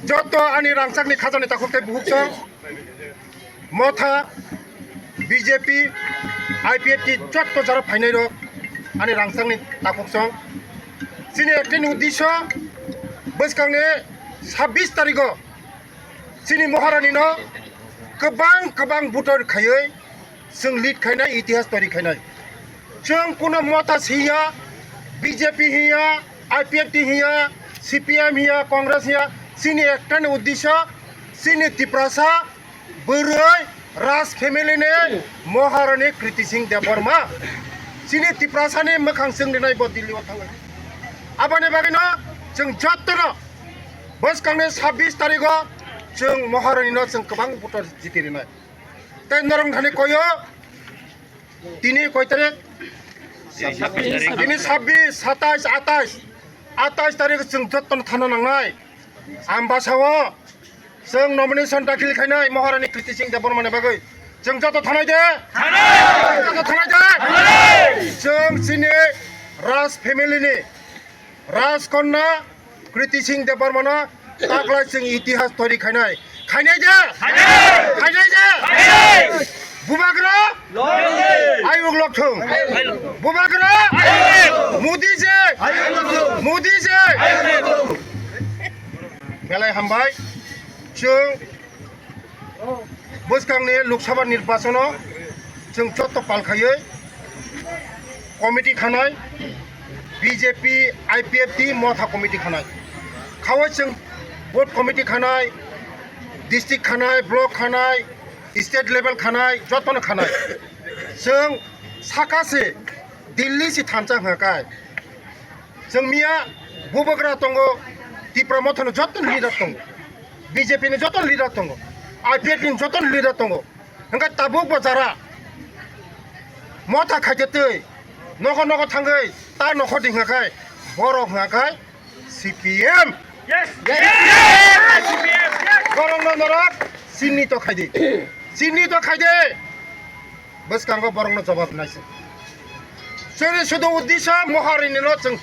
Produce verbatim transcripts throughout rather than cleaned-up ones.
Joto ani rangchakni khajani takhuk tei bukhuk song, Motha, B J P, I P F T joto jara phainai rok ani rangchakni takhuk song. Chini ekta ni uddesyo bwskangni sabbish tarigo chini Maharani no kwbang kwbang butor khaiwi chwng lead khainai, itihas tori khainai. Chwng kuno Motha si ya, B J P hiya, I P F T hiya, C P M hiya, Congress hiya, chini ekta ni uddesyo, chini Tiprasa bwrwi Raj family ni Maharani Kriti Singh Debbarma. Chini Tiprasa ni mwkhang chwng rinai bo Delhi o thangwi. Aboni bagwi no chwng joto no bwskangni sabbish tarigo chwng Maharani no chwng kwbang butor jiti rinai. Tei norok thani koyo, tini koi tarik? Tini sabbish, satais, atais. Atais tarik chwng joto no thana nangnai. Ambasa o chwng nomination dakhil khainai Maharani Kriti Singh Debbarma ni bagwi. Chwng joto thanai de? Thanai! Joto thanai de? Thanai! Chwng chini Raj family ni Rajkanya Kriti Singh Debbarmano taklai chwng itihas tori khainai. Khainai de? Khainai! Khainai de? Khainai! Bubagra? Longli! Ayuk lokthung. Bubagra? Ayuk! Modi je! Ayuk lokthung. Modi je! Ayuk lokthung. Belai hambai. Chwng bwskangni Lok Sabha nirbachono chwng joto pal khaiwi committee khanai, B J P, I P F T, Motha committee khanai. Khawai chwng booth committee khanai, district khanai, block khanai, state level khanai, jotono khanai. Chwng saka se Delhi se thansa hwnka kai. Chwng miya Bubagra tongo, Tipra Mothano joto leader tongo, B J P ni joto leader tongo, I P F T ni joto leader tongo. Hwnkhe tabuk bo jara Motha khaite twi nogo nogo thangwi ta nokho di hwnka khai, borok hwnka khai C P M. Yes! Yes! Yes! C P M! Yes! Borokno norok chinni to khai di. Chinni to khai di. Bwskango borokno jobab naisi. Chwngni sudu uddesyo Maharani no chwng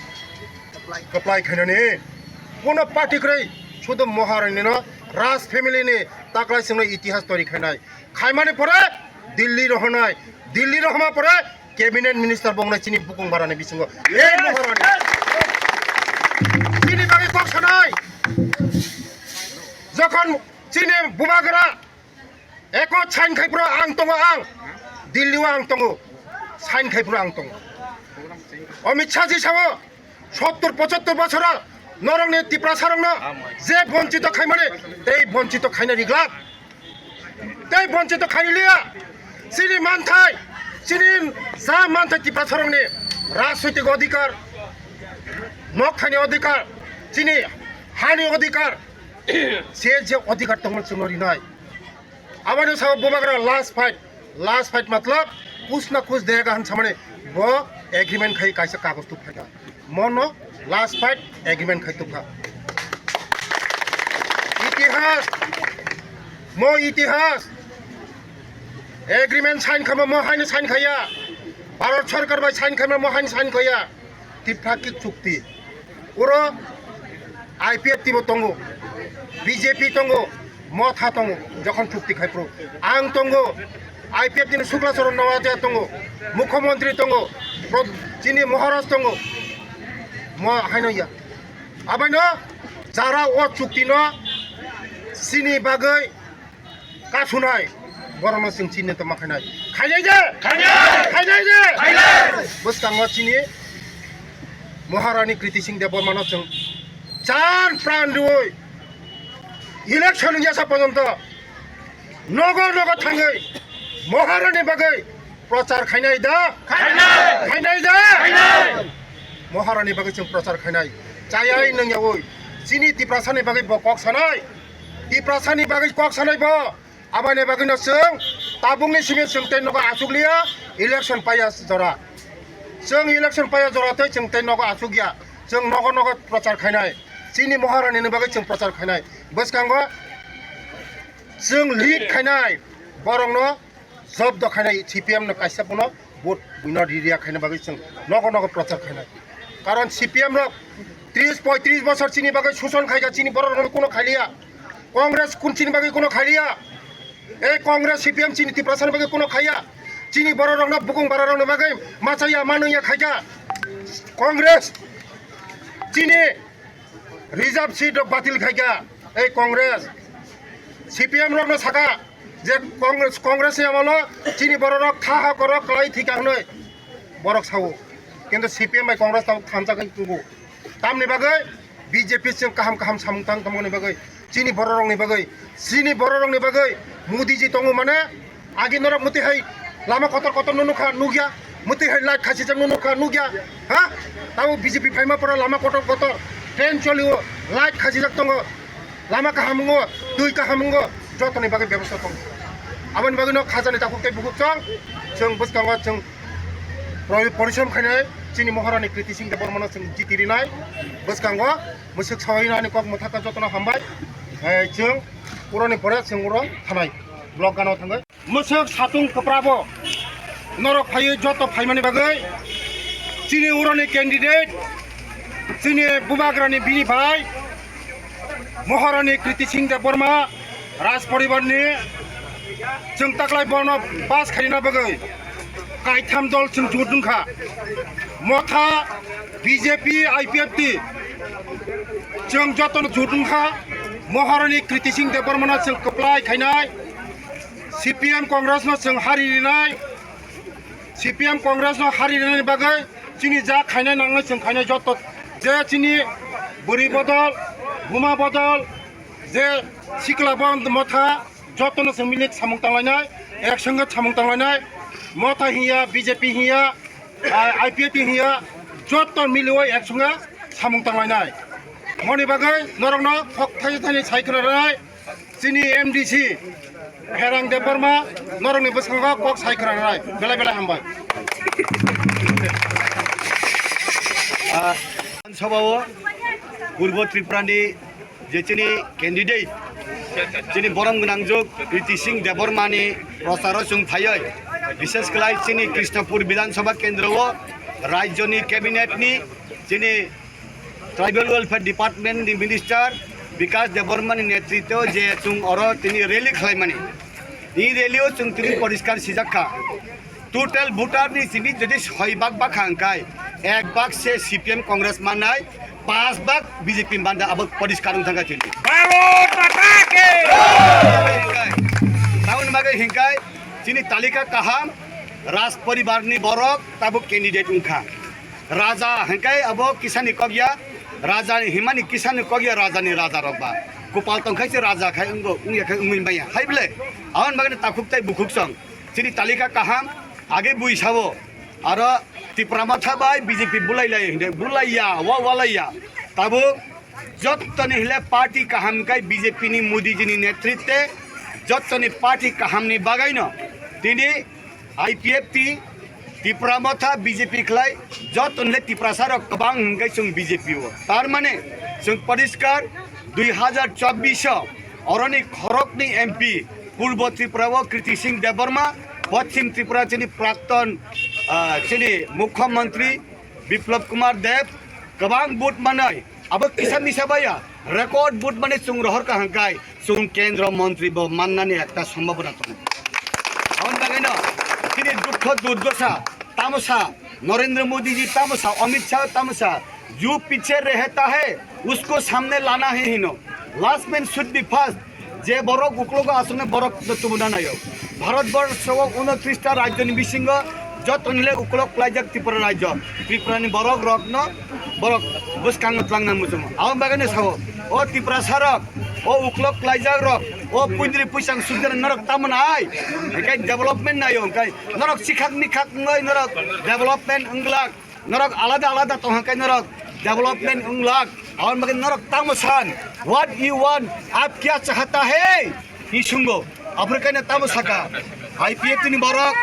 kwplai khainani. Kuno party kwrwi, sudu Maharani no Raj family ni taklai chwngno itihas tori khainai. Khaimani pore Delhi rohonai. Delhi rohoma pore cabinet minister bongna chini bukung barani bisingo. Ei Maharani. Chini bagwi kok sanai. Jokhon chini Bubagra Eko sign khai phuru ang tongo ang. Delhi o ang tongo. Sign khai phuru ang tongo. Amit Shah ji sao, sottor pochottor bochora norokni Tiprasa rokno je bonchito khaimani, tei bonchito khaina riglak. Tei bonchito khailiya. Chini manthai, chini ja manthai Tiprasa rokni rajnoitik odhikar, nok thani odhikar, chini hani odhikar, se je odhikar tongmani chwngno rinai. Aboni sao Bubagra last fight, last fight matlab kuch na kuch dega han samani bo agreement khai kaisa kagoj tuk phaikha. Mono last fight agreement khai tukha. Itihas, mo itihas. Agreement sign khama mo haino sign khaya. Bharat Sarkar bai sign khama mo haino sign khaya. Tripakik chukti. Oro I P F T bo tongo, B J P tongo, Motha tongo, jokhon chukti khai phuru. Ang tongo, I P F T ni Sukla Charan Noatia tongo, Mukhyamantri tongo, Pro-, chini Maharaj tongo, mo haino ya. Abaino jara o chukti no chini bagwi kasunai, borokno chwng chini tongma khainai. Khainai de? Khainai! Khainai de? Khainai! Bwskango chini Maharani Kriti Singh Debbarmano chwng chan pran rwui election wngya sa porjonto nogo nogo thangwi Maharani bagwi prochar khainai da? Khainai! Khainai da? Khainai! Maharani bagwi chwng prochar khainai. Chayai nungyaui. Chini Tiprasani bagwi bo kok sanai. Tiprasani bagwi kok sanai bo. Aboni bagwino chwng tabukni simi chwng tei nogo achukliya election paiya jora. Chwng election paiya jora tei chwng tei nogo achukya. Chwng nogo nogo prochar khainai. Chini Maharani ni bagwi chwng prochar khainai. Bwskango chwng lead khainai. Borokno jobdo khainai C P M no kaisa bono vote buino riya khaina bagwi chwng nogo nogo prochar khainai. Karon C P M rok Tris poitris bosor chini bagwi suson khaikha, chini borok rokno kuno khailiya. Congress kun chini bagwi kuno khailiya. Ei Congress C P M chini Tiprasani bagwi kuno khaiya. Chini borok rokno bukung bara rokno bagwi machaya manwiya khaikha. Congress chini reserve seat rok batil khaikha. Ei Congress C P M rokno saka je Congress, Congress ni amolo chini borok rok kha ha korok kwlai thika hwnwi borok sao. Kintu C P M bai Congress tabuk thansa khe tubu. Tamni bagwi B J P chwng kaham kaham samung tang tongmani bagwi, chini bororokni bagwi, chini bororokni bagwi Modi ji tongo mane, agi norok mwtwi hai lama kotor kotor no nukha, nukya, mwtwi hai light khasijak no nukha, nukya, ha? Tamo B J P phaima pora lama kotor kotor, train cholio, light khasijak tongo, lama kaham wngo, twi kaham wngo, jotoni bagwi bebosta tongo. Aboni bagwi no khajani takhuk tei bukhuk chwng, chwng bwskango chwng Pori-, porisom khainai chini Maharani Kriti Singh Debbarmano chwng jiti rinai. Bwskango mwswk sawi nani kok mwthaka jotono hambai. Eh, chwng uroni pore chwng uro thanai. Block gano thangwi. Mwswk satung kwprabo norok phaiwi joto phaimani bagwi chini uroni candidate, chini bubagrani bini bai Maharani Kriti Singh Debbarma Raj poribarni chwng taklai bono pass khaina bagwi kaitham dol chwng jut wngkha. Motha, B J P, I P F T chwng jotono jut wngkha. Maharani Kriti Singh Debbarmano chwng kwplai khainai, C P M Congress no chwng hari rinai. C P M Congress no hari rwnani bagwi chini ja khainai nangnai chwng khainai joto je chini bwrwi bodol, buma bodol, je sikla bo motha jotono chwng milik samung tanglainai, ek songkhe samung tanglainai, motha hiya, B J P hiya, ah, I P F T hiya, joto miliwi ek songkhe samung tanglainai. Moni bagwi norokno kok thaisa thani sai khwna rwnai. Chini M D C Herang Debbarma norokni bwskango kok sai khwna rwnai. Belai belai hambai. Ah, Sabha o Purbo Tripura ni je chini candidate, chini borom gwnangjuk Kriti Singh Debbarma ni procharo chwng phaiwi, bishes khlai chini Krishnapur Bidhan Sabha kendro o rajyo ni cabinet ni chini Tribal Welfare Department ni Minister Bikash Debbarma ni netritwo je chwng oro tini rally khlaimani. Ni rally o chwng tini poriskar sijak kha. Total voter ni simi jodi soi bak bak hangkai, ek bak se C P M Congress mannai, pas bak B J P manda abo poriskar wng thangkha tini. Bharat Mata ki! Taun magai hingkai, chini talika kaham, Raj poribar ni borok tabuk candidate wngkha. Raja hingkai abo kisani kokya, raja ni himani kisani kokya, raja ni raja rok ba. Kupal tongkhai se raja khai wngbo, wngya khai wngwi maya. Hai bwle, aboni bagwi takhuk tai bukhuk song. Chini talika kaham, age bui sabo. Aro Tipra Motha bai B J P bulai lai hinde, bulai ya, wa walai ya. Tabuk jottoni hile party kaham kai B J P ni Modi ji ni netritwe, jottoni party kaham ni bagaino. Tini I P F T, Tipra Motha, B J P khlai, joto hwnle Tiprasa rok kwbang hwnkhe chwng B J P o. Tar mane chwng poriskar dui hazar chobbish o oroni khoroknwi M P, Purbo Tripura o Kriti Singh Debbarma, Poschim Tripura chini prakton, ah, chini Mukhyamantri Biplab Kumar Deb kwbang vote manwi abo kisa misa baya record vote mane chwng rohor ka hangkai. Chwng kendro montri bo mannani ekta sombhabona tongo. Aboni bagwino chini dukho durdosa tamo sa, Narendra Modi ji tamo sa, Amit Shah tamo sa, "जो पीछे रहता है, उसको सामने लाना है" hino. Last man should be first. Je borok uklogo aswknai borok no tubuna naio. Bharat borsho o unotris ta rajyo ni bisingo joto nile uklok klaijak Tripura rajyo. Tripura ni borok rok no borok bwskango twlangna muchungo. Aboni bagwino sao, o Tiprasa rok, o uklok klaijak rok, o puindri puisang sujana norok tamoni ai. Hingke development naio, hingke norok sikhak nikhak wngoi norok development wngglak. Norok alada alada tongha khe norok development wng lak. Aboni bagwi norok tamo san, "What you want? Aap kya chahta hai?" hi sungo. Aphuru khe no tamo saka, I P F T ni borok,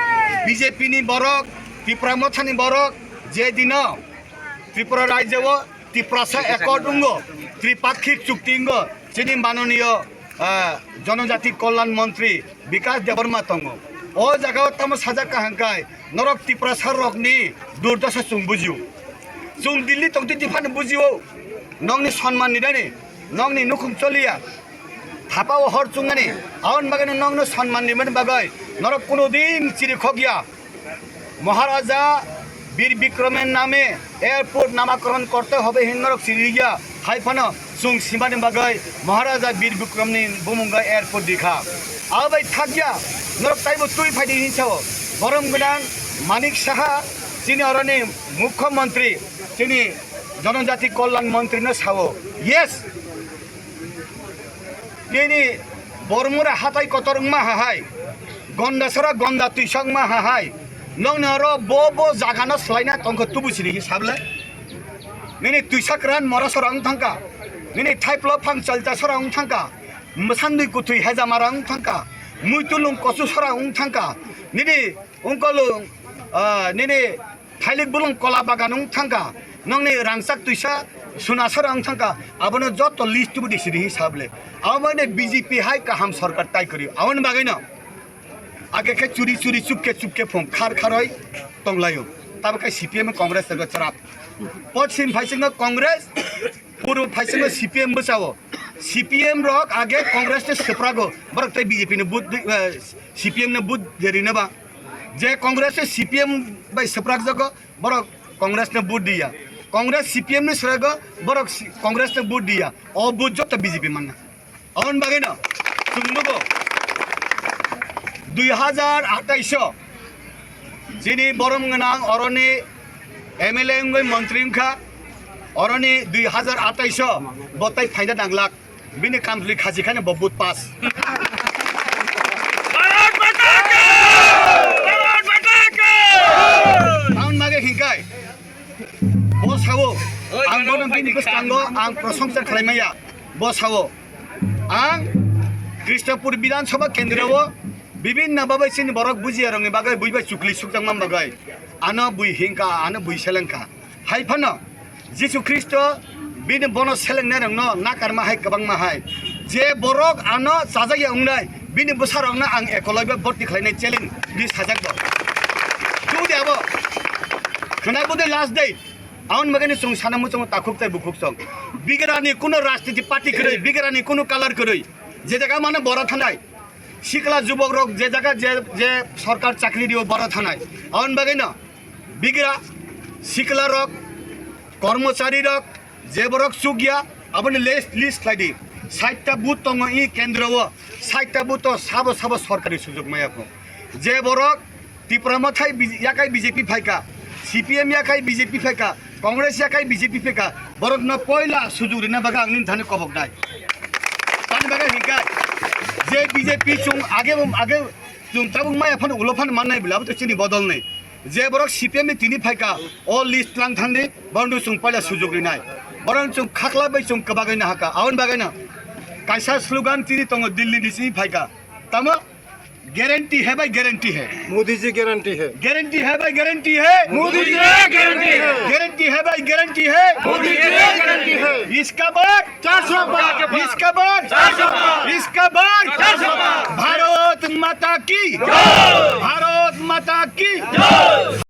B J P ni borok, Tipra Motha ni borok, je dino Tripura rajyo o Tiprasa accord wngo, tripakhik chukti wngo, chini manoniyo, ah, Janojati Kalyan Montri Bikash Debbarma tongo. O jaga o tamo sajak kaham kai, norok Tiprasa rokni durdasha chwng bujio. Chwng Delhi tongtwi diphano bujio. Nokni sonman ni dani, nokni nukhung choliya, thapa o hor chungnani, aboni bagwi nokno sonman ni mani bagwi norok kuno din chiri khokya. Maharaja Bir Bikromer name airport namakoron korte hobe hin norok chiriya, hai phano chwng simani bagwi Maharaja Bir Bikromni bumungwi airport rikha. Abo bai thakya, norok taibo twi phaidi hin sao. Borom gwnang Manik Saha, chini oroni Mukhyamantri, chini Jonojati Kalyan Mantri no sao. Yes, nini Bormura hatai kotor wngma hahai, Gondasora gonda twisa wngma hahai, nokni oro bo bo jaga no swlaina tongkha tubu siri hi sable. Nini twisa kran mora sora wng thangka, nini thaiplo phang chalta sora wng thangka, mwsandwi kutwi hejamara wng thangka, muitulung kosu sora wng thangka, nini ungkolung, ah, nini thailik bulung kola bagan wng thangka, nokni rangchak twisa suna sora wng thangka, abono joto list tubu di siri hi sable. Abo mane B J P hai kaham sorkar tai kwrwi. Aboni bagwino age khe churi churi chupke chupke phung khar kharoi tonglaio. Tabo khe C P M Congress tongkha chwrap. Pochim phaisingo Congress, purbo phaisingo C P M bwsao. C P M rok age Congress ni swprago. Borok tei B J P ni vote, eh, C P M ni vote rina ba. Je Congress tei C P M bai swprak jago, borok Congress ni vote diya. Congress C P M ni swrago, borok si-, Congress ni vote diya. O vote joto B J P manna. Aboni bagwino chwng nugo, dui hazar atais o chini borom gwnang oroni M L A wngwi montri wngkha, oroni dui hazar atais o bo tai phaina nanglak, bini kamchwlwi khachi khani bo vote pass. Bharat Mata ki! Bharat Mata ki! Taun mage hinkai. Bo sao, ang bono bini bwskango ang prosongsa khlai maya. Bo sao, ang Krishnapur Bidhan Sabha Kendra o bibinno babai chini borok bujiya rokni bagwi buibai chukli sukjakma bagwi ano bui hingka, ano bui selengkha. Hai phano Jisu Khristo bini bono selengnai rokno nakarma hai kwbangma hai. Je borok ano chajakya wngnai, bini bwsa rokno ang ekoloi bai borti khlainai challenge di sajak bo. Tubudi abo khwnai budi last day. Aboni bagwino chwng sana muchungo takhuk tei bukhuk song. Bigrani kuno rajniti party kwrwi, bigrani kuno color kwrwi. Je jaga mano boro thanai. Sikla jubok rok je jaga je, je sorkar chakri rio boro thanai. Aboni bagwino bigra, sikla rok, kormochari rok, je borok chukya, aboni list, list khlai di. Sait ta booth tongo i kendro o, sait ta booth o sabo sabo sorkari sujok maya kho. Je borok Tipra Mothai B-, yakai B J P phaika, C P M yakai B J P phaika, Congress yakai B J P phaika, borokno poila sujok rina bagwi ang nini thani kobok nai. Tani bagwi hinkai, je B J P chwng age, age chwng tabuk maya phano ulo phano mannai bwle, abo to chini bodol nai. Je borok C P M ni tini phaika, o list lang thangdi, borokno chwng poila sujok rinai. Borokno chwng khaklai bai chwng kwbagwi nahaka, aboni bagwino kaisa slogan tini tongo Delhi ni simi phaika. Tamo? Guarantee है भाई, गारंटी है। मोदी जी गारंटी है। गारंटी है भाई, गारंटी है। मोदी जी गारंटी है। गारंटी है भाई, गारंटी है। मोदी जी गारंटी है। इसका बार चार सौ पार। इसका बार चार सौ पार। इसका बार चार सौ पार। भारत माता की जय। भारत माता की जय।